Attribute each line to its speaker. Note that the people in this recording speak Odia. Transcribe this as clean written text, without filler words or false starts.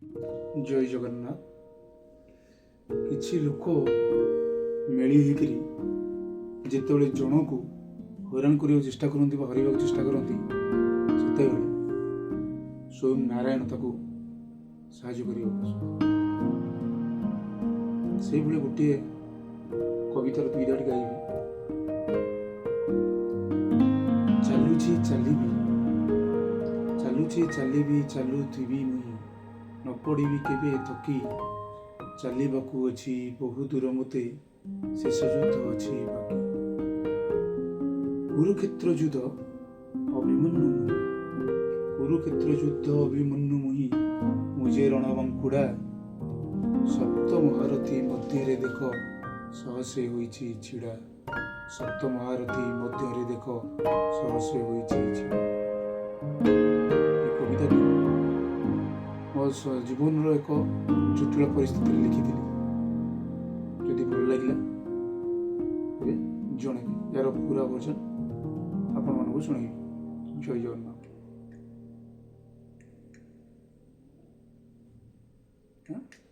Speaker 1: ଜୟ ଜଗନ୍ନାଥ। କିଛି ଲୋକ ମେଳି ହେଇକରି ଯେତେବେଳେ ଜଣକୁ ହଇରାଣ କରିବାକୁ ଚେଷ୍ଟା କରନ୍ତି ବା ହରାଇବାକୁ ଚେଷ୍ଟା କରନ୍ତି, ସେତେବେଳେ ସ୍ୱୟଂ ନାରାୟଣ ତାକୁ ସାହାଯ୍ୟ କରିବାକୁ ଆସନ୍ତି। ସେଇଭଳି ଗୋଟିଏ କବିତାର ଦୁଇ ଧାଡ଼ି ଗାଇବି। ଚାଲୁଛି ଚାଲିବି, ଚାଲୁଛି ଚାଲିବି, ଚାଲୁଥିବି ମୁହିଁ, ନ ପଡ଼ିବି କେବେ ଥକି। ଚାଲିବାକୁ ଅଛି ବହୁ ଦୂର ମୋତେ, ଶେଷ ଯୁଦ୍ଧ ଅଛି ବାକି। କୁରୁକ୍ଷେତ୍ର ଯୁଦ୍ଧ ଅଭିମନ୍ୟୁ ମୁହିଁ, କୁରୁକ୍ଷେତ୍ର ଯୁଦ୍ଧ ଅଭିମନ୍ୟୁ ମୁହିଁ, ମୁଁ ଯେ ରଣବାଙ୍କୁଡ଼ା। ସପ୍ତ ମହାରଥୀ ମଧ୍ୟରେ ଦେଖ ସହସେ ହୋଇଛି ଛିଡ଼ା, ସପ୍ତ ମହାରଥୀ ମଧ୍ୟରେ ଦେଖ ସହସେ ହୋଇଛି ଛିଡ଼ା। ଏ କବିତାଟି ମୋ ଜୀବନର ଏକ ଜଟିଳ ପରିସ୍ଥିତିରେ ଲେଖିଥିଲି। ଯଦି ଭଲ ଲାଗିଲା ତେବେ ଜଣେଇବି। ଏହାର ପୁରା ଭର୍ଜନ ଆପଣମାନଙ୍କୁ ଶୁଣେଇବି। ଜୟ ଜଗନ୍ନାଥ। ହଁ।